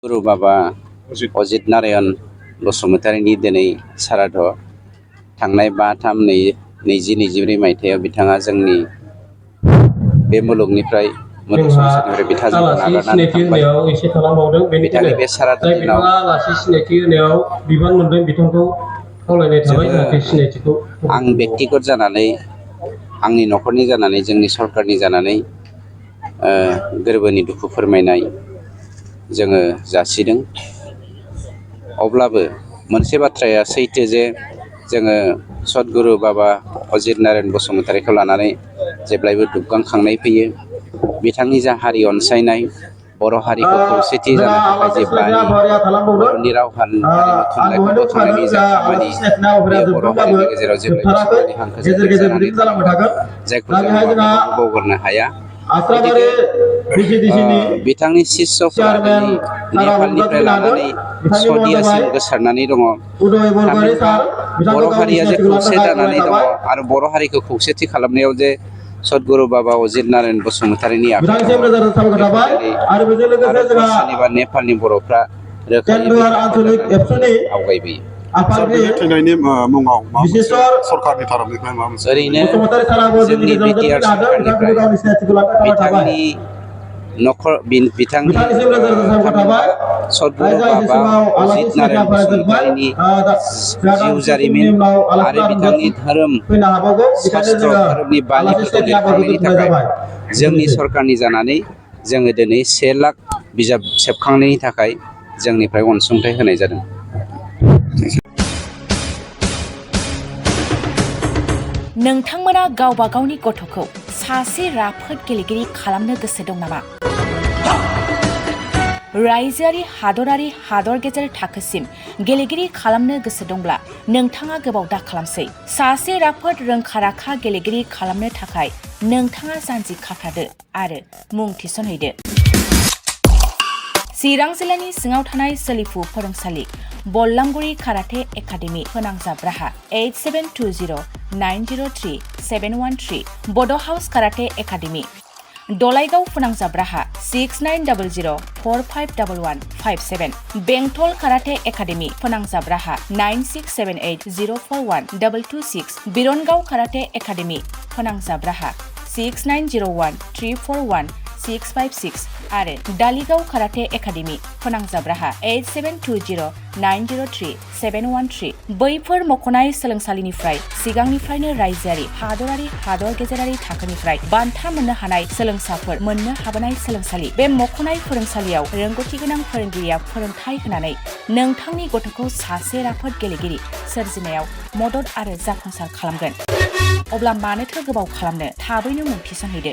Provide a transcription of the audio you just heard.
गुरु बाबा अजित नारायण बसुमतारीनि दिनै साराद' थांनाय 5/3/2024 मायथाइयाव बिथाङा जोंनि बे मुलुगनिफ्राय मुलुग संसारनिफ्राय बिथांजों नागारनानै थांबाय। बिथांनि बे साराद' दिनाव आं बेक्तिगत जानानै आंनि न'खरनि जानानै जोंनि सरकारनि जानानै गोरबोनि दुखु फोरमायनाय जोङो जासिदों। अब्लाबो मोनसे बाथ्राया सैथो जे जोङो सद्गुरु बाबा अजित नारायण बसुमतारीखौ लानानै जेब्लायबो दुग्गांखांनाय फैयो। बिथांनि जा हारि अनसायनाय, बर' हारिखौ खौसेथि जानो थाखाय जे बानि बर'नि राव हारिमु थुनलाइखौ बोखांनायनि जा खामानि, बेयो बर' हारिनि गेजेराव जेब्लायबो सनानि हांखोजों लिरजानानै थालांगोन, जायखौ जों माब्लाबाबो बावगारनो हाया। गतिके बिथांनि शिष्यफोरा दिनै नेपालनिफ्राय लानानै सदियासिम गोसारनानै दङ। थामहिनबा बर' हारिया जे खौसे जानानै दङ आरो बर' हारिखौ खौसेथि खालामनायाव जे सद्गुरु बाबा अजित नारायण बसुमतारीनि आखाइ दङ, बेखौ दिनै भारतबर्षनि बा नेपालनि बर'फ्रा रोखायै आवगायबोयो। थैनायनि मुङाव सरकारनि थारफनिफ्राय माबा मोनसे ओरैनो जोंनि बिटिआर सरकारनिफ्राय बिथांनि न'खर बिथांनि थामहिनबा सद्गुरु बाबा अजित नारायण बसुमतारीनि जिउ जारिमिन आरो बिथांनि धोरोम शास्त्र धोरोमनि बालिफोरखौ लिरखांनायनि थाखाय जोंनि सरकारनि जानानै जोङो दिनै 1 लाख बिजाब सेबखांनायनि थाखाय जोंनिफ्राय अनसुंथाइ होनाय जादों। नोंथांमोना गावबा गावनि गथ'खौ सासे राफोद गेलेगिरि खालामनो गोसो दं नामा? रायजोआरि हादरारि हादर गेजेर थाखोसिम गेलेगिरि खालामनो गोसो दंब्ला नोंथाङा गोबाव दा खालामसै। सासे राफोद रोंखा-राखा गेलेगिरि खालामनो थाखाय नोंथाङा जानजि खाफ्रादो आरो मुं थिसनहैदो। चिरां जिल्लानि सिङाव थानाय सोलिफु फरायसालि बल्लामगुरि काराटे एकाडेमि फोनांजाब राहा 8720903713 बड' हाउस काराटे एकाडेमि दलाइगाव फोनांजाब राहा 6900451157 बेंटल काराटे एकाडेमि फोनांजाब राहा 9678041226 बिरनगाव काराटे एकाडेमि फोनांजाब राहा 6901341656 आरो दालिगाव काराटे एकाडेमि फोनांजाब राहा 8720903713 बैफोर मख'नाय सोलोंसालिनिफ्राय सिगांनिफ्रायनो रायजोआरि हादरारि हादर गेजेरारि थाखोनिफ्राय बान्था मोननो हानाय सोलोंसाफोर मोननो हाबोनाय सोलोंसालि। बे मख'नाय फोरोंसालियाव रोंगौथि गोनां फोरोंगिरिया फोरोंथाय होनानै नोंथांनि गथ'खौ सासे राफोद गेलेगिरि सोरजिनायाव मदद आरो जाफुंसार खालामगोन। अब्ला मानोथो गोबाव खालामनो, थाबैनो मुं थिसनहैदो।